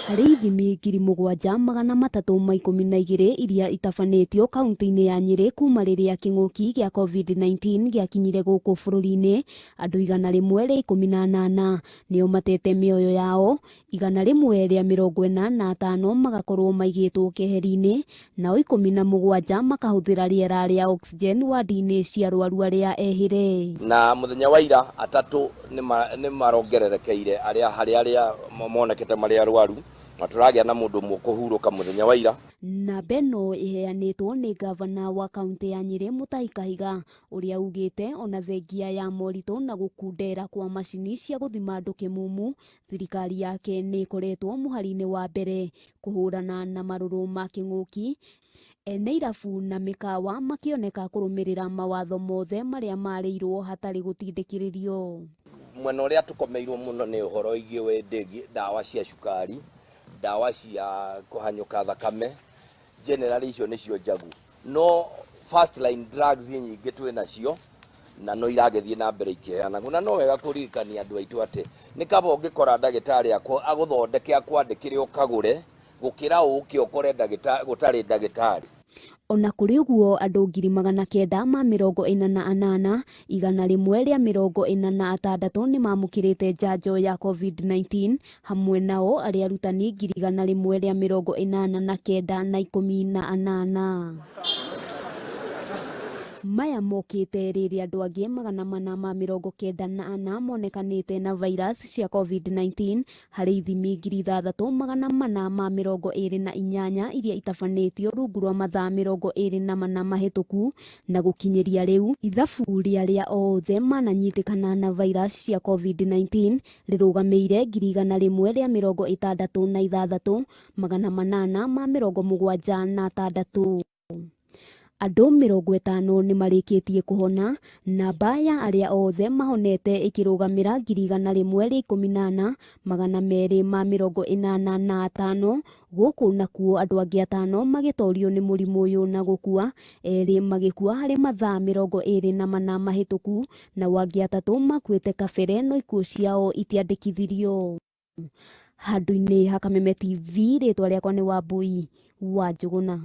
Harĩ ithimi 7312 iria itabanĩtio kaunti-inĩ ya Nyĩrĩ kuma rĩrĩa kĩng'ũki gĩa COVID-19 gĩakinyire gũkũ bũrũri-inĩ, andũ 118 nĩo matete mĩoyo yao, 145 magakorwo maigĩtwo keheri-inĩ, nao 17 makahũthĩra rĩera rĩa oxygen wadi-inĩ cia arwaru arĩa ehĩre. Na mũthenya wa ira atatũ nĩ marongererekeire arĩa harĩ arĩa monekete marĩ arwaru, na tũragĩa na mũndũ ũmwe kũhurũka mũthenya wa ira. Namba ĩno ĩheanĩtwo nĩ ngavana wa kaunti ya Nyĩrĩ Mutahi Kahiga, ũrĩa ugĩte ona thengia ya moritũ na gũkundera kwa macini cia gũthima andũ kĩmumu, thirikari yake nĩ ĩkoretwo mũhari-inĩ wa mbere kũhũrana na marũrũ ma kĩng'ũki. Ene irabu na mĩkawa makĩoneka kũrũmĩrĩra mawatho mothe marĩa marĩirwo hatarĩ gũtindĩkĩrĩrio. Mwena ũrĩa tũkomeirwo mũno nĩ ũhoro wĩgiĩ ndawa cia cukari, ndawa cia kũhanyũka thakame, generally icio nĩcio njagu. No first line drugs nyingĩ twĩ nacio na no iragĩthiĩ na mbere ikĩheanagwo. Na no wega kũririkania andũ aitũ atĩ nĩ kaba ũngĩkora ndagĩtarĩ agũthondeke akwandĩkĩre ũkagũre, gũkĩra ũke ũkore gũtarĩ ndagĩtarĩ. Ona kũrĩ ũguo, andũ 948,146 nĩ mamũkĩrĩte njanjo ya COVID-19, hamwe nao arĩ arutani 189,018. Maya mokĩte rĩrĩa andũ angĩ 494 monekanĩte na virus cia COVID-19 harĩ ithimi 6428 iria itabanĩtio rungu rwa mathaa 24 mahĩtũku, na gũkinyĩria rĩu ithabu rĩa arĩa othe mananyitĩkana na virus cia COVID-19 rĩrũgamĩire 166,876. Andũ 50 nĩ marĩkĩtie kũhona, namba ya arĩa othe mahonete ĩkĩrũgamĩra 114,285, gũkũ nakuo andũ angĩ 5 magĩtorio nĩ mũrimũ ũyũ na gũkua, 2 magĩkua harĩ mathaa 24 mahĩtũku, nao angĩ 3 makuĩte kabere no ikuũ ciao itiandĩkithirio. Handũ-inĩ ha Kameme TV, rĩtwa rĩakwa nĩ Wambui wa Njũgũna.